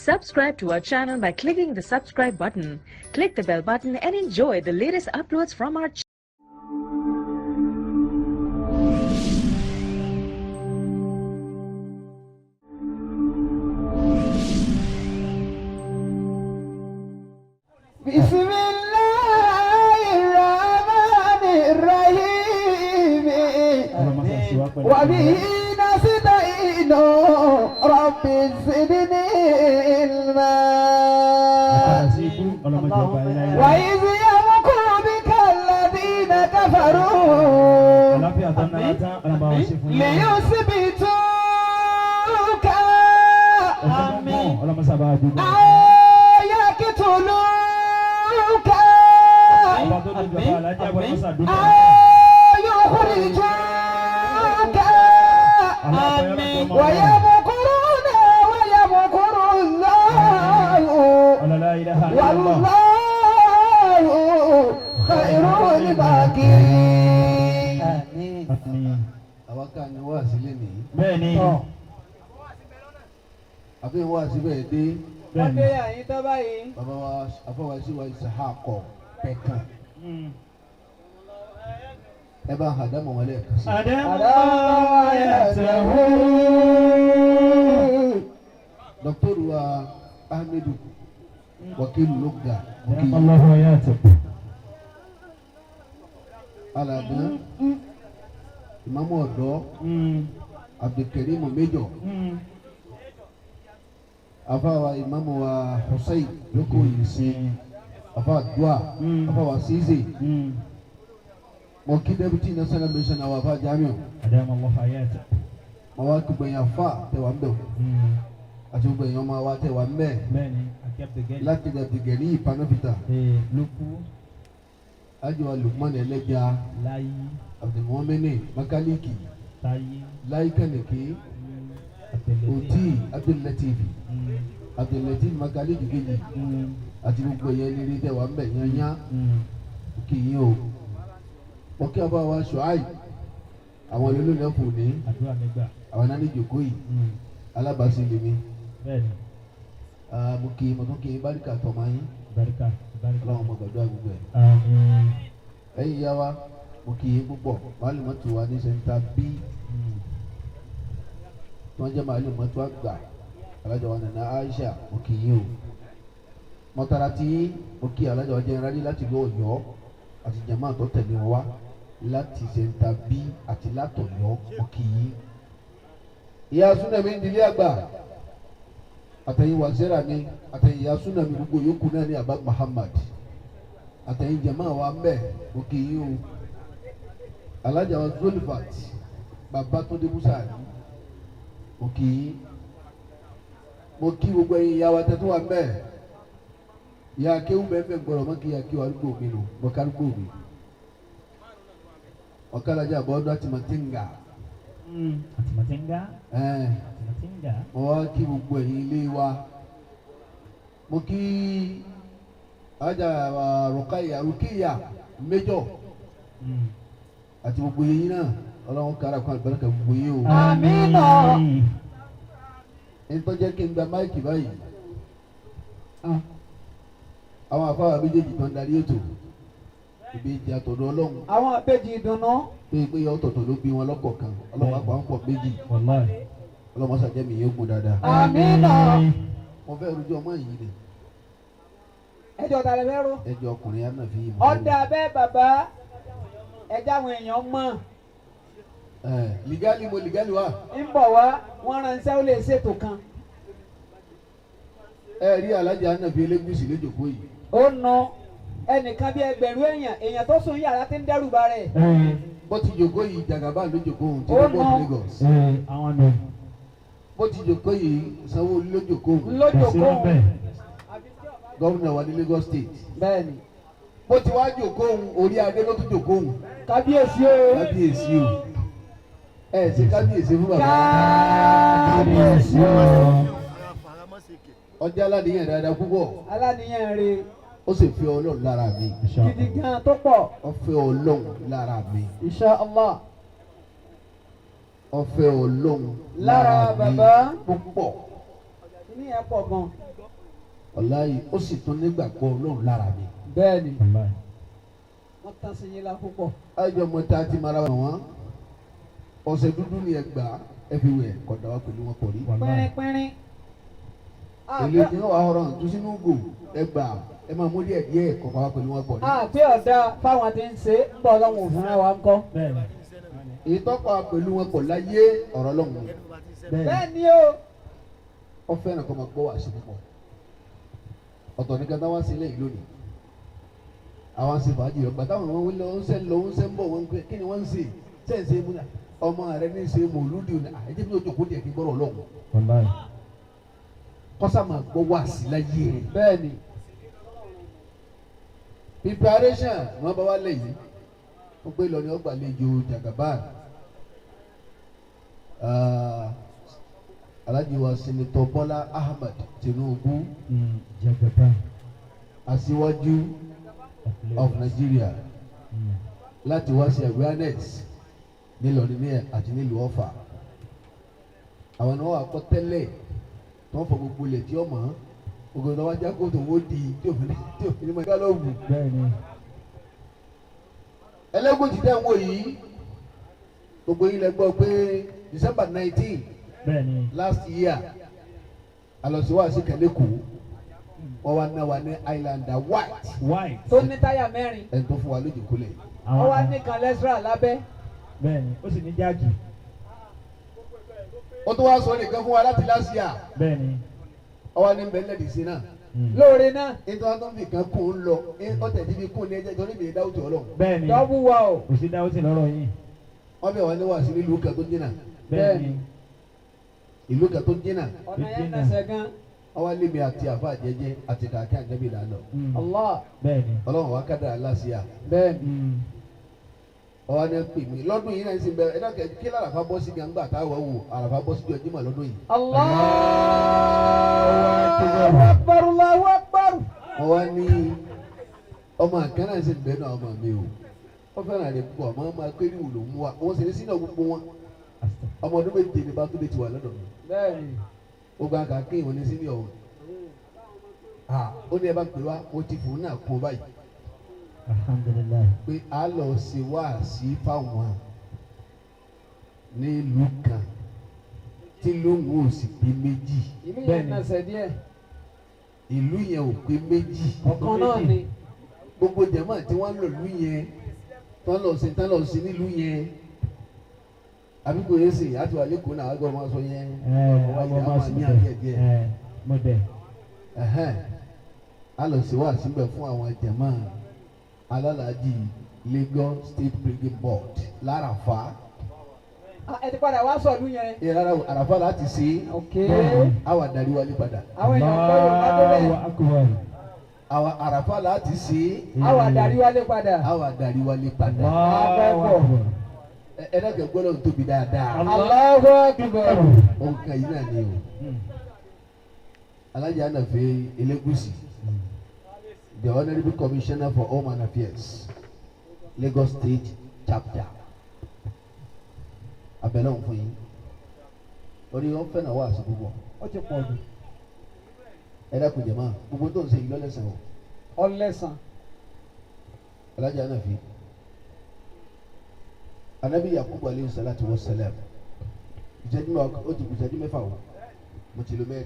Subscribe to our channel by clicking the subscribe button. Click the bell button and enjoy the latest uploads from our channel. بسم الله الرحمن الرحيم. وبه نستعين، رب زدني علما. وإذ يمكر بك الذين كفروا ليثبتوك أو يقتلوك أو يخرجوك، ويمكرون ويمكر الله، والله خير الماكرين. Àwa ká ní wá sílé nìyí. Bẹ́ẹ̀ni. Àfi wá síbẹ̀ dé. Bẹ́ẹ̀ni. Àyín tó báyìí. Bàbá wa afọwọ́sí wa Isahakọ Pẹ̀kan, ẹ bá àdámọ̀ wọn lẹ́ẹ̀kan sí. Àdámọ̀. Dọ́kítọ́rù wa Ahmedu Wakilu Lugga Wakil Allahu ayatuk. Aladan Ìmáàmù Ọ̀dọ́ Abdulkarim Méjọ, afáwa ìmáàmù wa Hussein lóko yìí sí afa dua, afáwa Size, mo kí deputy national mission àwọn afa Jamiu. Àdámọ̀ Allahu ayatuk. Mo wá kí gbẹ̀yìn afa tẹwà ń bẹ̀ àti gbogbo èèyàn máa wá tẹwà ń bẹ̀. Bẹ́ẹ̀ni, àti Abdulgani. Láti Abdulgani Panafita, Ee, lókù. Ajiwa Lukman Ẹlẹ́ja, Láyé. Abdulmumini Makaliki, Táyé. Laikaneke, Oti Abdullatif, Abdullatif Makaliki kejì, àti gbogbo èèyàn nílé tẹwà ń bẹ̀ yányá, kì í o. Mo kí ọba wa Ṣùáì, àwọn olólùfẹ́ fò ní Àdúrà nígbà. àwọn náà ní ìjòkó yìí, alábàásí lèmi. Bẹ́ẹ̀ni. Mo kí, mo tún kí báríkà tọmọ yín. Barika barika. Ọlọ́run mo gbàdúrà gbogbo ẹ̀. Àmín. Ẹ̀yin ìyá wa, mo kí yín púpọ̀. Màálù mọ́tò wa ní center B tí wọ́n jẹ́ màálù mọ́tò àgbà, alájà wa Nana Aisha, mo kí yín o. Mọ́tara tí mo kí alájà wa jẹ́ láti ìlú Ọ̀yọ́ àti jàmáà tó tẹ̀lé wọn wá láti center B àti látọ̀yọ́, mo kí yín. Ìyá súnà mi ń dilé àgbà, àtẹ̀yìn wàzẹ́rà mi, àtẹ̀yìn ìyá súnà mi gbogbo yòókù náà ní Abba Muhammad, àtẹ̀yìn jàmáà wa ń bẹ̀, mo kí yín o. Alájà wa Zulfat Babatunde Musa, mo kí yín. Mo kí gbogbo ẹ̀yin ìyá wa tẹ́tí wa ń bẹ̀. Ìyá akéwù bẹ́ẹ̀ bẹ́ẹ̀ gbọ́dọ̀ mọ́ kí ìyá akéwù arúgbó mi nù mọ́ kárúgbó mi ọ̀kadàjà bọ́ọ̀dọ́ àti màtíngà. Àtìmọ̀tẹ́ngá. Ẹ̀ẹ́n. Àtìmọ̀tẹ́ngá. Mo wá kí gbogbo ẹ̀yin ilé wa. Mo kí alájà Rukaya Rukiya Méjọ àti gbogbo yín náà. Ọlọ́run kára kan àlùbáríkà gbogbo yín o. Àmín. Ẹni tó jẹ́ kí n gba máìkì báyìí, àwọn afáwà méjèèjì tó ń darí ètò, ìbejì àtọ̀dọ̀ Ọlọ́run. Àwọn ìbejì ìdùnnú. Pé pé ọ̀tọ̀ọ̀tọ̀ ló bí wọn lọ́kọ̀ọ̀kan, Ọlọ́run àpò àwọn pọ̀ méjì. Wàláì. Ọlọ́run ṣàjẹ́mi yóò gùn dáadáa. Àmín. Mo fẹ́ rújọ́ ọmọ yìí ni. Ẹjọ́ ta lè fẹ́ rò? Ẹjọ́ ọkùnrin yẹn náà fi yìí. Ọ̀dà bẹ́ẹ̀ bàbá, ẹjẹ́ àwọn èèyàn mọ̀. Ẹ ligali, mo ligali wa. Ń bọ̀ wá, wọ́n ránṣẹ́, ó lè ṣètò kan. Ẹ rí alájà Ànàfi Elégùṣì lójókòó yìí. Ó nu ẹnìkan bí ẹgbẹ̀rún èèyàn, èèyàn tó sùn yàrá tí ń dẹ́rù ba rẹ̀. Bó ti jókòó yìí, Jagaba lójókòó òun, Ó Tinubu of nà. Lagos. Àwọn nù. Bó ti jókòó yìí, Sanwó-Olú lójókòó òun, Lójókòó. Gómìnà wa ní Lagos State. Bẹ́ẹ̀ni. Bó ti wá jókòó òun, orí adé ló tún jókòó òun. Kábíyèsí o. Kábíyèsí o, ẹ ṣe kábíyèsí fún bàbá. Kábíyèsí o. Ọjà aládìyàn dáadáa púpọ̀. Aláníyàn rè. Ó sì fẹ́ Ọlọ́run lára mi. Gidi gan tó pọ̀. Ó fẹ́ Ọlọ́run lára mi. Insha Allah. Ó fẹ́ Ọlọ́run lára mi bàbá. púpọ̀. Kíní yẹn pọ̀ gan. Wàláyé, ó sì tún nígbàgbọ́ Ọlọ́run lára mi. Bẹ́ẹ̀ni. Wallahi. Wọ́n tán sí yín lá púpọ̀. Àjọ mọ tá a ti mara wọn, ọ̀sẹ̀ dúdú ni ẹgbàá everywhere kọ̀dà wa pẹ̀lú wọn pọ̀ rí. Wallahi. Pínrín pínrín. Èlé tí wọ́n wà ọ̀rọ̀ tó sínú gò ẹgbàá ẹ máa mú díẹ̀ díẹ̀ kọ̀ọ̀kan wa pẹ̀lú wọn pọ̀ rí. Àti ọ̀dà fáwọn tí ń ṣe ń bọ̀ ọlọ́run òfin wa ń kọ́. Bẹ́ẹ̀ni. Èyí tọ́pọ̀ pẹ̀lú wọn pọ̀ láyé ọ̀rọ̀ Ọlọ́run. Bẹ́ẹ̀ni. Bẹ́ẹ̀ni o. Wọ́n fẹ́ràn kọ́ máa gbọ́ wá sí púpọ̀. Ọ̀tọ̀ ní kẹta wá sí ilé yìí lónìí, àwọn ṣe fàájì rẹ̀ gbàtà wọn lọ ń sẹ́ lọ ń sẹ́ ń bọ̀, wọn pé kí ni wọ́n ń ṣe ṣe ń ṣe múna ọmọ rẹ ní ṣe mòlúdì ní àìjẹ́ bí ojú kò díẹ̀ kí gbọ́rọ̀ Ọlọ́run. Wallahi. Kọ́sà máa gbọ́ wá sí láyé rẹ̀. Bẹ́ẹ̀ni. Preparation ni wọ́n bá wá lẹ̀ yìí, wọ́n gbé lọ ní ọgbàlejò Jagaban, Alhaji wa Senator Bọ́lá Ahmed Tinubu, Jagaban. aṣíwájú of Nigeria, láti wá sí awareness nílọrin ní àti nílùú Ọ̀fà. Àwọn náà wà kọ́ tẹ́lẹ̀ tí wọ́n fọ gbogbo ilẹ̀ tí ó mọ̀ gbogbo ìlú wájú kó tó wó di tí òfin mọ̀ ẹ̀ka lọ́wọ́. Bẹ́ẹ̀ni. Ẹlẹ́gùn ti dẹ́ ń wò yìí, gbogbo yín lẹ gbọ́ pé December 19 Bẹ́ẹ̀ni. last year alọ́síwáṣí kẹ́lẹ́kọ̀ọ́, wọ́n wá ná wa ní Islander white. White. Tó ní táyà mẹ́rin. Ẹni tó fún wa lójú kólẹ̀. Wọ́n wá ní kan lẹ́sìrà lábẹ́. Bẹ́ẹ̀ni, ó sì ní jáàkì. Ó tún wá sọ nìkan fún wa láti last year. Bẹ́ẹ̀ni. Ọwọ́ ní bẹ́ẹ̀ lẹ́dí sí náà. Lóore náà. Nítorí wọn tó ń fi kan kún un lọ, ọtẹ̀ tí fi kún ní ẹjẹ́ torí mi dáwùtò Ọlọ́run. Bẹ́ẹ̀ni. Dọ́bù wa o. Kò sí dáwọ́sí lọ́rọ̀ yìí. Wọ́n bẹ̀ wọ́n ní wàásù nílùú kan tó jìnnà. Bẹ́ẹ̀ni. Ìlú kan tó jìnnà. Ọ̀nà yẹn nàṣẹ gan. Ọwọ́ lémi àti àfa àjẹjẹ àti kàkí àjẹbí là lọ. Allah. Bẹ́ẹ̀ni. Ọlọ́run wa kádàrá last year. Bẹ́ẹ̀ni. Ọwọ́ ní pè mí lọ́dún yìí náà ń sìn bẹ́ẹ̀ ẹ dákẹ́ kí láràfà bọ́ sí gbangba táwọn wò àràfà bọ́ sí jọ jímọ̀ lọ́dún yìí. Allahu Akbar, Allahu Akbar. Wọ́n wá ní ọmọ àkànnà sì ń bẹ́ẹ̀ náà ọmọ mi o, wọ́n fẹ́ràn rẹ̀ púpọ̀, ọmọ ọmọ akéwì wò ló mú wa, wọ́n sì ní sínú gbogbo wọn. Ọmọ ọdún 7 ní bá tó lè ti wà lọ́dọ̀ mi. Bẹ́ẹ̀ni. Ó gba kàkí ìwọ̀n ní sínú ọ̀hún. Ó ní ẹ bá pè wá, mo ti fòun náà kún báyìí. Alhamdulilayi. Pé a lọ ṣe wáàsí fáwọn nílùú kan tí lóhùn ò sì pé méjì. Ìlú yẹn Bẹ́ẹ̀ni. nàṣẹ díẹ̀. Ìlú yẹn ò pé méjì. Ọ̀kan náà ni. Gbogbo jẹ̀mọ́ tí wọ́n ń lò lú yẹn tán lọ sí tán lọ sí nílùú yẹn, àbí kò yẹ sè àti wà lẹ́kọ̀ọ́ náà àgbọ̀ máa sọ yẹn. Ẹ ọmọ máa sọ ní àdíẹ̀ díẹ̀. ẹ mo dẹ. Ẹ̀hẹ́n. A lọ sí wá síbẹ̀ fún àwọn jẹ̀mọ́ alálàájì Lagos State Bridging Board l'Àràfá. Ah, ẹ ti padà wá sọ̀lú yẹn. Ẹ rárá o, Àràfá láti ṣe é. Ok. Àwa darí wálé padà. Àwọn èèyàn gbọ́ Yorùbá tó bẹ́ẹ̀. Allahu Akbar. Àwa Àràfá láti ṣe é. Àwọn àdarí wálé padà. Àwa darí wálé padà. Allahu Akbar. Ẹ dákẹ́ gbọ́dọ̀ tóbi dáadáa. Allahu Akbar. Nǹkan yìí náà ni o. Alhaji Anafe Elegushi, the Honourable Commissioner for Home and Affairs, Lagos State Chapter. Abẹ́lẹ́ òun fún yín. Orí wọn fẹ́ràn wá sí púpọ̀. Ó ti pọ̀ jù. Ẹ dákun jẹ̀mọ́, gbogbo tó ń ṣe yìí lọ́lẹ́sàn o. Ọlẹ́sàn. Alhaji Anafe. Anabi Yakubu aleyhi salatu wa salam. Ìṣẹ́jú mẹ́wàá, ó ti kù ìṣẹ́jú 6 o. Mo ti lo 4.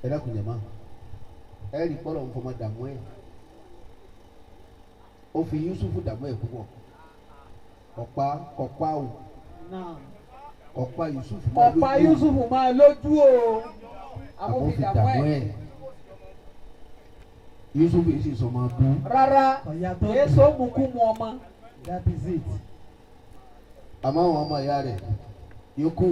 Ẹ dákun jẹ̀mọ́, ẹ rí pọ́lọ̀ ń fọmọ dààmú ẹ̀. Ó fi Yusufu dààmú ẹ̀ púpọ̀. Ọ̀pá ọ̀pá o, ọ̀pá Yusufu máa Ọ̀pá lójú. Yusufu máa lójú o. Àmọ́ Àwọn fi fi dààmú dààmú ẹ̀. ẹ̀. Yusufu yìí sì sọ máa bú. Rárá, Ọ̀yà tó èso mú kú mu ọmọ. That is it. Àmọ́ àwọn ọmọ ìyá rẹ̀ yòókù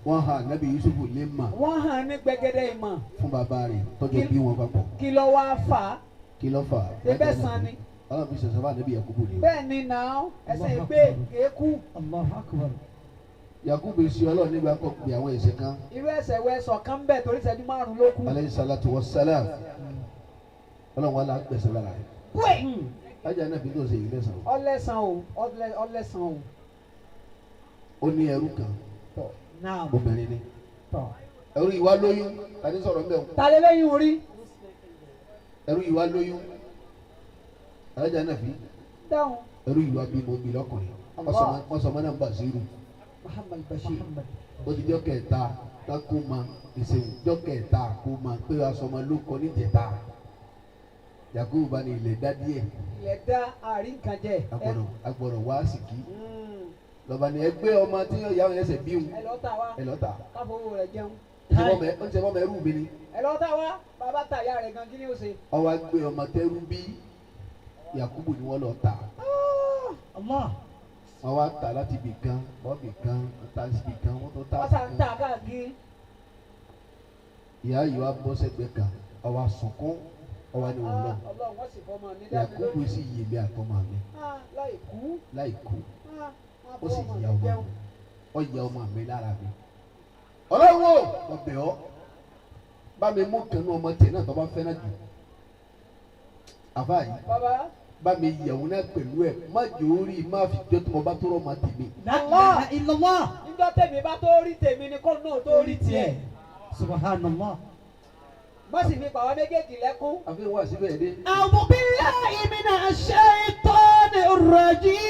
wọ́n ha Nábì Yusufu lè mà Wọ́n hàn ní gbẹgẹdẹ ìmọ̀. fún bàbá rẹ̀ tọ́jú bí wọn papọ̀. Kí ló wá fà á? Kí ló fà á? Ṣé bẹ́ẹ̀ san ni? Ọlọ́run fi ṣẹ̀ṣẹ̀ fún Ànábì Yakubu ni o. Bẹ́ẹ̀ ni náà, ẹsẹ̀ ìgbé kéékù. Allahu Akbar. Yakubu ṣe Ọlọ́run nígbà kọ́ pé àwọn ẹ̀ṣẹ̀ kan. Irú ẹsẹ̀ wẹ sọ̀ kan bẹ̀ torí ìṣẹ́jú 5 ló kù. Aleyhi salatu wa salam. Ọlọ́run wa la gbẹ̀sẹ̀ lára rẹ̀. Wẹ̀! Ajá náà fi tó ṣe yìí lẹ́sàn-án. Ọlẹ́sàn o, ọlẹ́sàn o. Ó ní ẹrú kan, Naam. obìnrin ni. Tọ̀. Ẹrú yìí wá lóyún, tani sọ̀rọ̀ mbẹ́ o. Ta lè lẹ́yìn orí? Ẹrú yìí wá lóyún. Alájà náà fi Dáhùn. ẹrú yìí wá bímọ bí lọ́kùnrin. Wọ́n sọ ọmọ náà Basiru. Muhammad Bashir. Ó ti jọ́ kẹta tako ma ìsèwù jọ́ kẹta kó ma pé aṣọ ọmọ ló kọ níjẹta. Yakubu bá ní ilẹ̀ dá díẹ̀. Ilẹ̀ dá àárín nǹkan jẹ. Agbọ̀dọ̀ wá sìkì. Lọ́ba ni ẹgbẹ́ ọmọ tí yóò yá wọn ẹsẹ̀ bí wọn. Ẹ lọ tà wá. Ẹ lọ́ tà. Káfowó rẹ̀ jẹun. Ó ti bọ́ mọ ẹrú mi ni. Ẹ lọ tà wá. Bàbá tà ìyá rẹ̀ gan kí ni ó ṣe? Ó wá gbé ọmọ tẹ́rú bí Yakubu ni wọ́n lọ tà. Allah. Wọ́n wá tà láti ibì kan, bọ́ ibì kan, wọ́n tà sí ibì kan, wọ́n tó tà Wọ́n sí sà ń kan. tà káàkiri. Ìyá yìí wá bọ́ sẹ́gbẹ́ kan, ó wá sunkún, ó wá ní òun lọ. Ọlọ́run wọ́n sì fọmọ mi dá mi Yakubu lójú. sì yè mí àtọmọ mi Láì kú. láì kú. Wọ́n Ó sì fọmọ mi yà ọmọ jẹun. mi. Ó yà ọmọ mi lára mi. Ọlọ́run o, mo bẹ̀ ọ́. Bá mi mú kanú ọmọ tiẹ̀ náà tó bá fẹ́ náà jù. Àfáà yìí. Bàbá. Bá mi yẹ̀wò náà pẹ̀lú ẹ̀, má jò ó rí, má fi jọ́ tí mo bá tó rọ̀ ma tèmi. La ilaha illallah. Níjọ́ tèmi bá tó rí tèmi ni kó náà tó rí tiẹ̀. Subhanallah. Má sì fi pàwọn méjèèjì lẹ́kún. Àfi wá síbẹ̀ dé. أعوذ بالله من الشيطان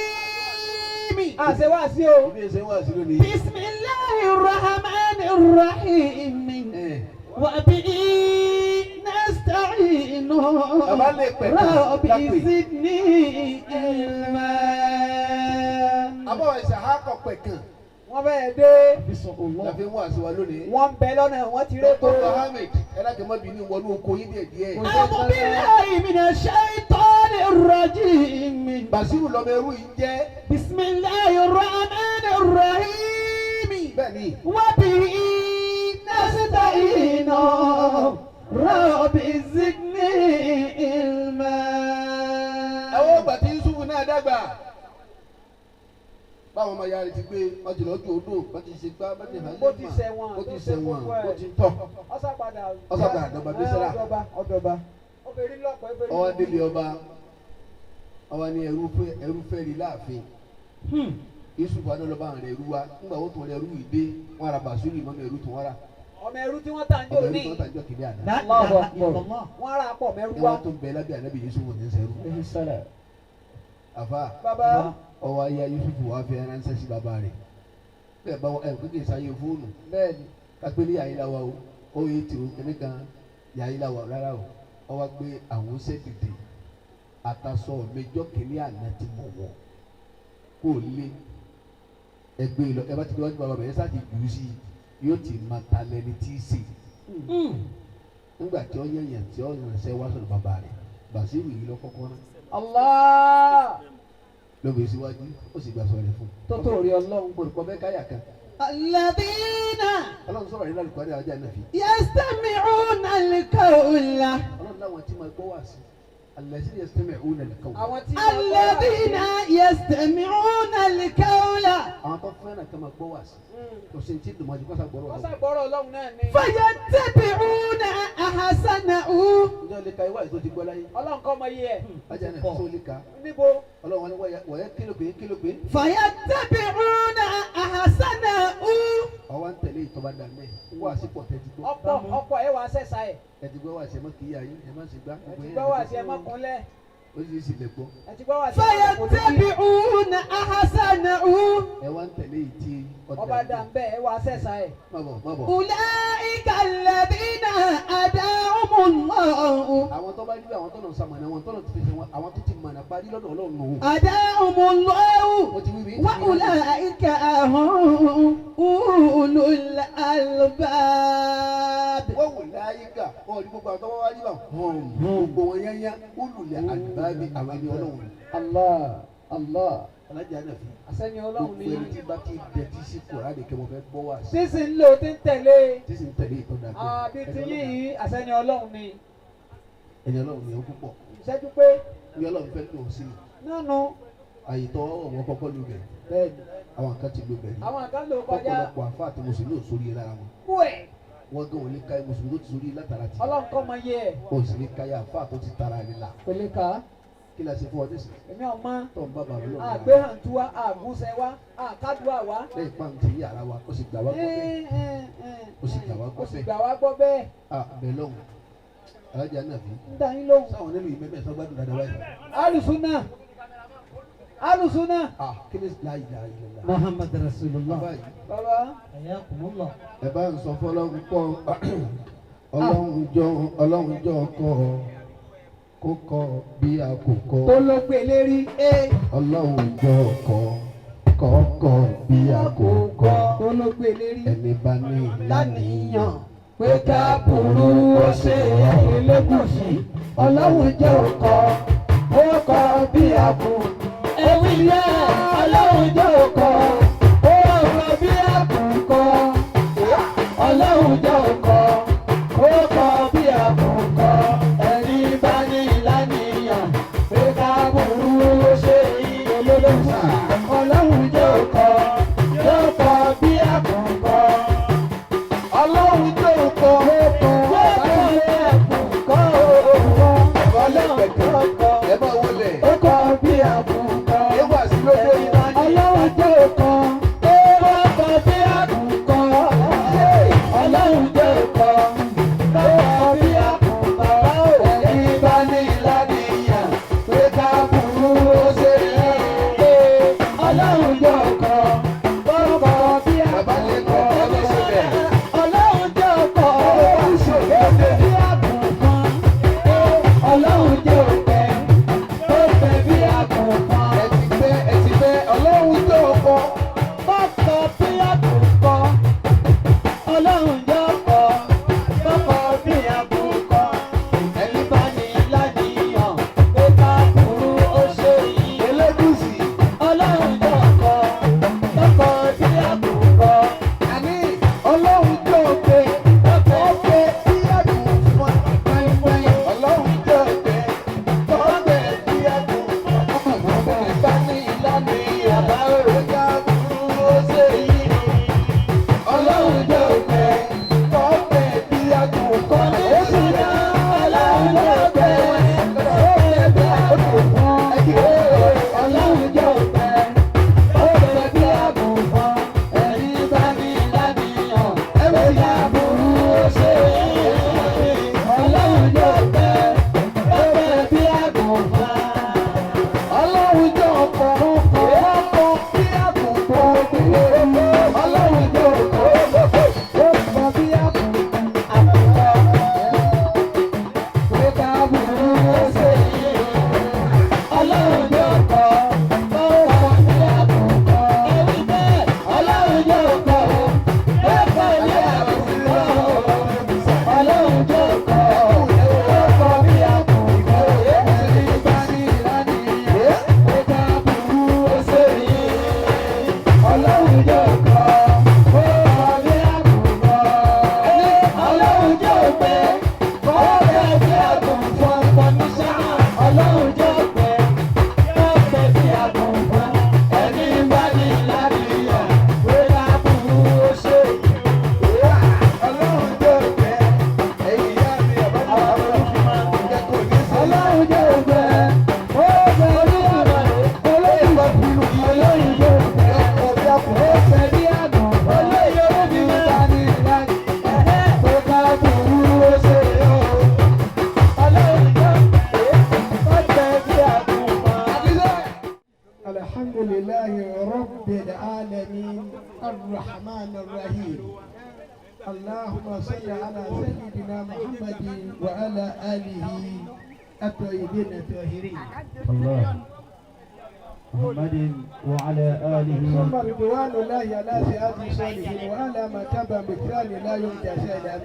الرجيم. Àṣẹ wá sí o. Ibi ẹsẹ̀ wá sí lónìí. بسم الله الرحمن الرحيم. Ẹ̀, وبه نستعين. Bàbá lè pẹ̀ رب lápè. زدني علما. Àbọ̀ ìṣàhákọ̀ pẹ̀ kan. Wọ́n fẹ́ẹ́ dé. Láfi wá sí wa lónìí. Wọ́n ń bẹ lọ́nà wọ́n ti rékò. Dr. Mohammed, ẹ láti má bínú wọnú oko yín díẹ̀ díẹ̀. أعوذ بالله من الشيطان الرجيم. Bàṣírù lọmọ ẹrú yìí jẹ́. بسم الله الرحمن الرحيم. Bẹ́ẹ̀ni, وبه نستعين رب زدني علما. àwọn ọgbà tí Yusufu náà dàgbà. Báwọn ọmọ ya rẹ̀ ti gbé, wọ́n ti lọ ju odò, wọ́n ti ṣe gbá, wọ́n ti hàn Bó ti ṣẹ̀wọ̀n, bó ti tó ṣe ṣẹ̀wọ̀n, gbogbo ẹ̀. bó ti tọ̀. Ọ̀sàpadà. Ọ̀sàpadà dọ̀bà Mísírà. Ọ̀dọ̀ba ọ̀dọ̀ba. Obìnrin lọ́pọ̀ obìnrin. Ọwọ́ débi ọba, ọwọ́ ní ẹrú fẹ́ rí láàfin. Yusufu adọ́lọ́ba rẹ̀ ẹrú wa, ńgbà wọ́n tún rẹ̀ ẹrú yìí dé, wọ́n ara Bàṣírù ìmọ̀mọ̀ ẹrú tún wọ́n rà. Ọmọ ẹrú tí wọ́n tà ń jò Ọmọ ẹrú ní. tí wọ́n tà ń jọ kìnìún àná. لا إله إلا الله. Wọ́n rà pọ̀ mẹ́rú Ni wá. wọ́n tún bẹ lábẹ́ ànábì Yusufu ní sẹ́rú. Àfa Bàbá. ọwọ́ ayé Yusufu wàá fi ránṣẹ́ sí bàbá rẹ̀. Bẹ́ẹ̀ bá ẹ̀ kékeré sáyé fóònù. Bẹ́ẹ̀ni. Kápẹ́lẹ́ yàrá ìlà wa o, ó yé tì o, kíní kan yàrá ìlà wa rárá o. Ọwọ́ gbé àwọn ṣẹ́ dìde. Àtàsọ méjọ́ kìnìún àná ti mọ̀ wọ̀. Kó o lé ẹgbẹ́ lọ, ẹ bá ti dé wájú bàbá rẹ̀, ẹ sá ti jù ú sí i, yóò ti máa ta lẹni tí í sè. Nígbà tí ó yẹ̀yàn tí ó ránṣẹ́ wá sọ̀rọ̀ bàbá rẹ̀, Bàṣírù yìí lọ kọ́kọ́ rán. Allah. Lóbi síwájú, ó sì gbà sọ̀rọ̀ rẹ̀ fún un. Tó tó rí Ọlọ́run. Olùkọ́ bẹ́ẹ̀ káyà kan. الذين Ọlọ́run sọ̀rọ̀ yìí lálùkọ́ ní ajá náà fi. يستمعون القول. Ọlọ́run láwọn tí máa gbọ́ wá sí. Alladhina yastami'una al-qawla. Àwọn tí máa gbọ́ wá sí. الذين يستمعون القول. Àwọn tó fẹ́ràn ká máa gbọ́ wá sí. Kò sí ti dùn mọ́jú kọ́sà gbọ́rọ̀ Wọ́n lọ. ṣàgbọ́rọ̀ Ọlọ́run náà ni. فيتبعون أحسنه. Ǹjẹ́ o lè ka ìwà ètò ti gbọ́ láyé? Ọlọ́run kọ́ mọ iye ẹ̀. Ajá náà tó lè ka. Níbo? Ọlọ́run wọn ni wọ̀nyẹ́ kílò pé kílò pé. فيتبعون أحسنه. Ọwọ́ ń tẹ̀lé ìtọ́ba dà mẹ́. Wá sí pọ̀ tẹ́ ti gbọ́. Ọ̀pọ̀ ọ̀pọ̀ ẹ̀ wá sẹ́sà ẹ̀. Ẹ ti gbọ́ wá sí ẹ má kì í yá yín, ẹ má sì gbá. Ẹ ti gbọ́ wá sí ẹ má kúnlẹ̀. Oríṣiríṣi lè gbọ́. Ẹ ti gbọ́ wá sí ẹ má kúnlẹ̀. فيتبعون أحسنه. Ẹ wá ń tẹ̀lé ìtì Ọba dà ń bẹ́ẹ̀ ẹ wá sẹ́sà ẹ̀. Má bọ̀ má bọ̀. أولئك الذين هداهم الله. Àwọn tó bá rí bí àwọn tó lọ sàmọ̀nà wọn tó lọ ti fẹsẹ̀ wọn àwọn tó ti mọ̀nà parí lọ́dọ̀ Ọlọ́run nù. هداهم الله. Mo ti wí wí. وأولئك هم أولو الألباب. Wọ́n wò láyé gà ọ̀ ní gbogbo àwọn tó wá rí bá wọn gbogbo wọn yányá olùlẹ̀ àdìbábí àwọn ẹni Ọlọ́run. Allah Allah. Alájà náà fi Àsẹ́ni Ọlọ́run gbogbo ni. ẹni tí bá ti dẹ̀tí sí Kùránì kí wọ́n fẹ́ gbọ́ wá sí. Sísìn ń lò tí ń tẹ̀lé. Tí sì ń tẹ̀lé ìtọ́jú àgbẹ̀. Àbí ti yín yìí àsẹ́ni Ọlọ́run ni. Ẹni Ọlọ́run ni ó púpọ̀. Ìṣẹ́jú pé Bí Ọlọ́run fẹ́ lò ó sí i. nánu. Àyè tọ́ wọn kọ́kọ́ lu bẹ̀. Bẹ́ẹ̀ni. Àwọn kan ti lu bẹ̀ rí. Àwọn kan lò kọjá. Ọ̀pọ̀lọpọ̀ àfa àti mùsùlùmí ò sórí lára wọn. Kú ẹ̀. Wọ́n gan ò lè ka mùsùlùmí tó ti sórí látara ti. Ọlọ́run kọ́ mọ iye ẹ̀. O sì lè ka ya àfa tó ti tara rẹ̀ là. Kò lè kà á. Kí la ṣe fún ọ nísìnyí? Èmi ọmọ Tó ń bá bàbá lọ́wọ́. Àgbé hàn tú wa, àgúnṣe wa, àkádùá wa. Lẹ́yìn pàǹtí yàrá wa, ó sì gbà wá gbọ́ bẹ́ẹ̀. Ó sì gbà wá gbọ́ Ó sì bẹ́ẹ̀. gbà wá gbọ́ bẹ́ẹ̀. Ah, bẹ́ẹ̀ lọ́hùn. Alájà náà fi. Ń dá yín lóhùn. Sáwọn nílùú yìí mẹ́mẹ́ sọ gbádùn dáadáa báyìí. Alùsùnà. Alùsùnà. Ah, kí ni láyé dáa yìí lọ́la? Muhammad Rasulullah. Bàbá yìí. Bàbá. Hayyakumullah. Ẹ bá ń sọ fọlọ́run pọ̀ ọlọ́run jọ ọlọ́run jọ kọ́ kó kọ́ bí a kò kọ́ Tó ló gbé lérí. ọlọ́run jọ kọ́ kọ́ kọ́ bí a kò kọ́ Tó ló gbé lérí. ẹni bá ní Lánìyàn pé ká burú ó ṣe Elégùṣì. Ọlọ́run jẹ́ òkọ, ó kọ bí a kò. Ewì yẹ Ọlọ́run jẹ́ òkọ, ó kọ bí a kò kọ. Ọlọ́run jẹ́ òkọ, ó kọ bí a kò kọ. Ẹni bá ní lánìyàn pé ká burú ó ṣe Elégùṣì. Ọlọ́run jẹ́ òkọ, ó kọ bí a kò kọ. Ọlọ́run jọ kọ́ ẹ máa wọlé ẹ wà sí lójú yìí. Bàbá lè kọ́ ọ lọ́sẹ̀ bẹ́ẹ̀. Ọlọ́run jẹ́ ọkọ̀ bí àgùnfọn. Ọlọ́run jẹ́ òpè, ó fẹ́ bí àgùnfọn. Ẹ ti fẹ́ ẹ ti fẹ́ ọlọ́run jọ kọ́. Bọ́kọ̀ bí àgùnfọn. Ọlọ́run jẹ́ ọkọ̀, bọ́kọ̀ bí àgùnfọn. Ẹni bá ní lánìyàn, pé ká burú ó ṣe yìí. Elégùṣì Ọlọ́run jẹ́ ọkọ̀, bọ́kọ̀ bí àgùnfọn. àní ọlọ́run jọ pé ó pé bí àgùnfọn. Ọlọ́run jọ pé ó pé bí àgùnfọn. Ẹni bá ní ìlànà ìyàbá òròjà burú ó ṣe yìí. Ọlọ́run jọ pé ó pé bí àgùnfọn. Ó sì ní Ọlọ́run jẹ́ ọkọ̀, ó fẹ́ bí àgùnfọn. Ọlọ́run jẹ́ òpè, ó fẹ́ bí àgùnfọn. Ẹni bá ní lánìyàn, ó yá burú ó ṣe é. Ọlọ́run jẹ́ òpè, ó fẹ́ bí àgùnfọn. Ọlọ́run jọ ọkọ̀ ọkọ̀ bí àgùnfọn. Ọlọ́run jọ ọkọ̀ Ó fẹ́ bí àgùnfọn. Pé ká burú ó ṣe é. Ọlọ́run jẹ́ ọkọ̀, ó fẹ́ bí àgùnfọn. Ẹni bẹ́ẹ̀, Ọlọ́run jẹ́ ọkọ̀, ó fẹ́ bí àgùnfọn. Ọlọ́run jẹ́ ọkọ̀, ó fẹ́ bí àgùnfọn. Ẹni bá ní ìlànìyàn, pé ká burú ó ṣe é. Ọlọ́run jẹ́ ọkọ̀, ó fẹ́ bí àgùnfọn. Ọlọ́run jẹ́ òpè, ó fẹ́ bí àgùnfọn. Kọ̀míṣánná, Ọlọ́run jẹ́ òpè, ó fẹ́ bí àgùnfọn. Ẹni bá ní ìlànìyàn, pé ká burú ó ṣe é. Ọlọ́run jọ ọkọ̀ ẹ̀yìn ìyá mi àbájá ìjẹ́ kò ní sọ. Ọlọ́run jẹ́ òpè, ó fẹ́ bí àgùnfọn. Ọlọ́run jẹ́ òpè, Ọkọ̀ bí àgùnfọn. ó fẹ́ bí àgùnfọn. Ẹni bá ní ìlànìyàn, pé ká burú ó ṣe é. Ọlọ́run jẹ́ òpè, ó fẹ́ bí àgùnfọn. الحمد لله رب العالمين الرحمن الرحيم اللهم صل على سيدنا محمد وعلى آله الطيبين الطاهرين الله محمد وعلى آله ثم رضوان الله على سياد صالحين وعلى ما تبع مثال لا يمتع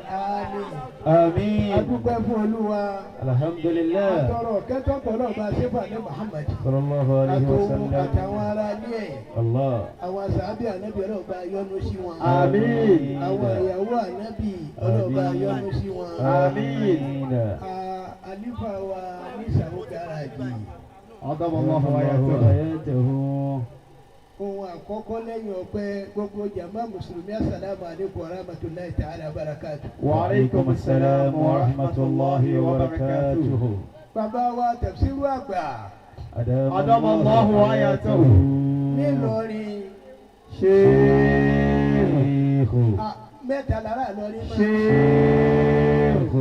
آمين آمين adúpẹ́ fún Olúwa الحمد لله àtọrọ kẹtọkọ náà bá ṣẹfà ní Muhammad صلى الله عليه àtòun وسلم àtàwọn ará ilé ẹ̀ الله àwọn sàábì ànábì ọlọ́ọ̀bá yọ́nú sí wọn. آمين àwọn ìyàwó ànábì ọlọ́ọ̀bá yọ́nú sí wọn. آمين Àlífà wa ní ìsàwó gáràjì عظم الله حياته ohun àkọ́kọ́ lẹ́yìn ọpẹ́ gbogbo jama mùsùlùmí asalaamu aleykum wa rahmatulahi ta'ala wa barakatu. وعليكم السلام ورحمة الله وبركاته Bàbá wa tafsiru àgbà. أدام الله حياته. Nílọrin. شيخ. Ah, mẹ́ta lára Ìlọrin máa. شيخ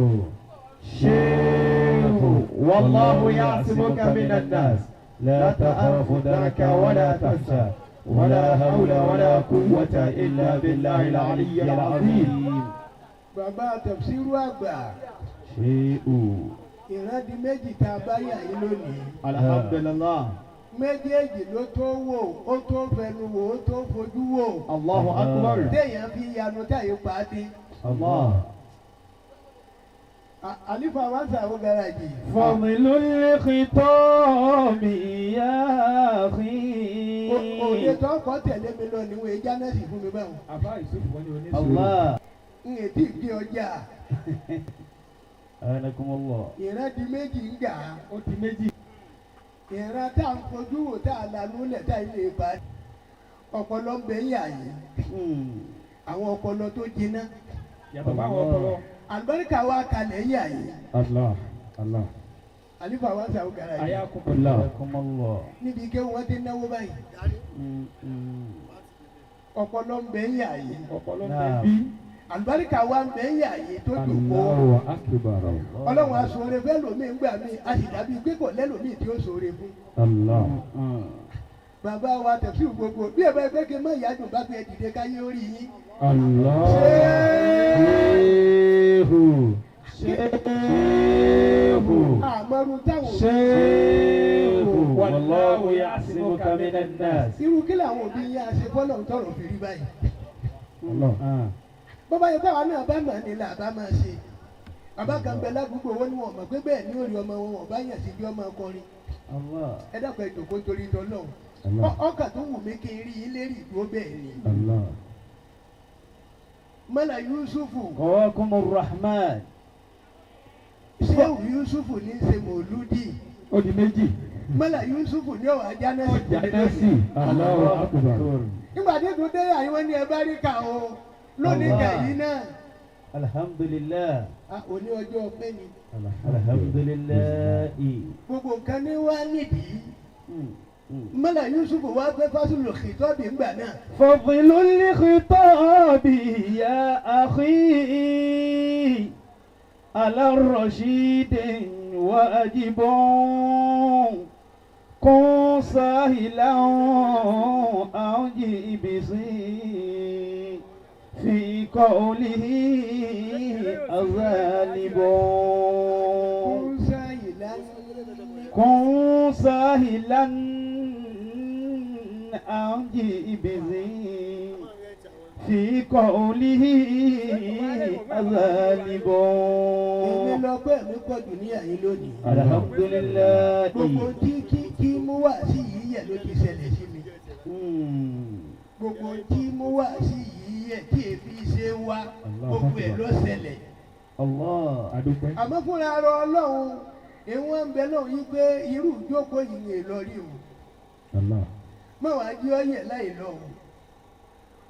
شيخ والله يعصمك من الناس لا تخاف دركا ولا تخشى ولا حول ولا قوة إلا بالله العلي العظيم. Bàbá tafsiru àgbà. شيء. Ìran di méjì tá a bá yà yín lónìí. الحمد لله. Méjèèjì ló tó wò, ó tó fẹnu wò, ó tó fojú wò. الله أكبر. Téèyàn fi yanu táyé pa á dé. الله. Àlífà wa ń sàwọn garaajì. فضل الخطاب يا أخي. Òde tó kọ́ tẹ̀lé mi lọ níwọ̀n ejá náà sì fún mi báwọn. Àbá Yusuf wọn ni oníṣòwò. الله. N ètí ìgbé ọjà. أنكم الله. Ìran di méjì ń gà á. Ó di méjì. Ìran tá à ń fojú wò tá a lanú lẹ̀ tá ilé pa. Ọpọlọ ń bẹ yà yìí. Àwọn ọpọlọ tó jiná. Yàtọ̀ fáwọn ọpọlọ. Àlùbáríkà wa kalẹ̀ yà yìí. Allah Allah. Àlífà wa ń sàwọn garaajì. Ayakum Allah. أنكم الله. Níbi kí wọ́n ti náwó báyìí. Ọpọlọ ń bẹ yà yìí. Ọpọlọ ń bẹ bí. Àlùbáríkà wa ń bẹ yà yìí tó jòkó. Allahu akbar. Ọlọ́run aṣọre fẹ́ lómi ń gbà mí, a sì dàbí pé kò lẹ́lòmíì tí ó ṣoore fún. Allah. Bàbá wa tẹ̀síù gbogbo bí ẹ bá ẹgbẹ́ kí n má ìyá dùn bá fi ẹ dìde káyé orí yín. Allah. شيخ شيخ. Àmọ́rú táwọn òbí شيخ والله يعصمك من الناس. Irú kí làwọn òbí yín á ṣe fọ́lọ́run tọrọ fi rí báyìí. Allah. Bọ́bá yẹn báwa náà bá mọ̀ ní là bá máa ṣe. Bàbá kan bẹ ládùúgbò wọn ni wọn mọ̀ pé bẹ́ẹ̀ ni ó rí ọmọ wọn, wọn bá yàn sí bí ọmọ akọrin. الله. Ẹ dákun, ẹ jòkó torí tọ́lọ́run. Allah. Ọkà tó wù mí kí n rí yín lérí ìdúró bẹ́ẹ̀ ni. Allah. Mọ́là Yusufu. قواكم الرحمن. Ṣéwù Yusufu ní í ṣe mòlúdì. Ó di méjì. Mọ́là Yusufu ní ọ̀wá jánẹ́sì. Jánẹ́sì. Allahu akbar. Nígbà tí tó dé àyíwọ́n ní ẹ bá rí kà o lónìí kà yìí náà. الحمد لله. A òní ọjọ́ ọpẹ́ ni. الحمد لله. Gbogbo nǹkan ní wá nídìí. Mọ́là Yusufu wá fẹ́ fásilò xìtọ́bì ńgbà náà. فضل الخطاب يا أخي على الرشيد واجب كن ساهلا أو جيبسي في قوله الغالب. Kún sáyì lánàá. كن ساهلا أو جيبسي في قوله الغالب. Èmi lọ́pẹ́ mi pọ̀ jù ní àyín lónìí. الحمد لله. Gbogbo tí kí kí mú wá sí yìí yẹ ló ti ṣẹlẹ̀ sí mi. Gbogbo tí mú wá sí yìí yẹ tí èéfi ṣe wá gbogbo ẹ̀ ló ṣẹlẹ̀. الله. Adúpẹ́. Àmọ́ fúnra ara Ọlọ́run ìwọ̀n ń bẹ lọ́hùn yí pé irú ìjókòó yìí ń lọ rí o. Allah. Má wàá jí ọyẹ láì lọ o.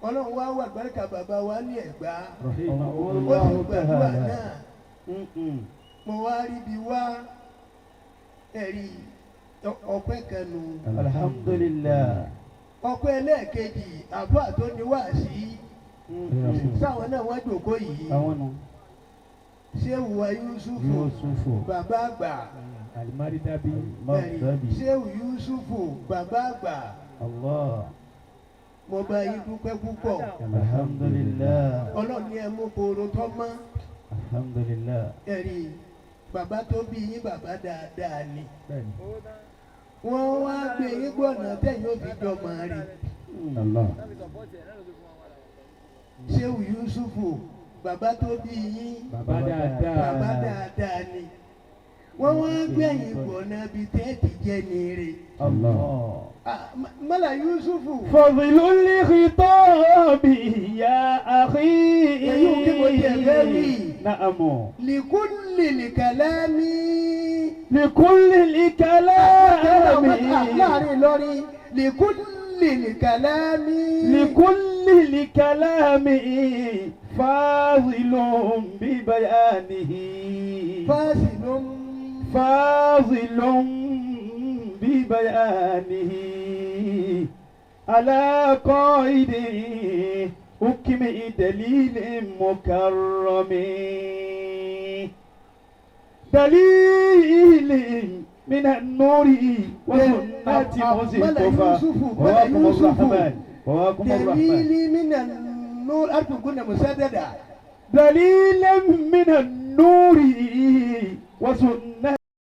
Ọlọ́run wá wà gbàrúkà bàbá wa ní Ẹ̀gbá. Ó sì gbàdúrà náà. Mo wá rí bi wá ẹ̀rí ọpẹ́ kẹnu. الحمد لله. Ọpẹ́ ẹlẹ́ẹ̀kejì, àbá tó ní wá sí sáwọn náà wọ́n jòkó yìí. Àwọn nù. Ṣéwù wa Yusufu. Yusufu. Bàbá àgbà. Alimaridabi. Ẹ̀rí Mọ̀tàbí. Ṣéwù Yusufu bàbá àgbà. Allah. Mo bá yín dúpẹ́ púpọ̀. الحمد لله. Ọlọ́run ní ẹ mú koro tọ́ mọ́. الحمد لله. Ẹ̀rí bàbá tó bí yín bàbá dáadáa ni. Bẹ́ẹ̀ni. Wọ́n wá gbé yín gbọ́nà tẹ̀yìn ó fi jọmọ rí. Allah. Ṣéwù Yusufu bàbá tó bí yín Bàbá dáadáa. bàbá dáadáa ni. Wọ́n wá gbẹ̀yìn gbọ̀nà bíi tẹ́ẹ̀tì jẹ́ ni rè. الله. Mọ́là Yusufu. فضل الخطاب يا أخي. Èyí ò kí mo tiẹ̀ fẹ́ wí. نعم. Likulli likalami. لكل الكلام. Láàrin Ìlọrin likulli likalami. لكل الكلام فاضل ببيانه. Fásilù. فاضل. في بيانه على قائد حكم دليل مكرم، دليل من النور وسنة مصطفى. وواكم الرحمن، وواكم الرحمن. دليلي من النور أرجو كنا مسددة. دليلا من النور وسنة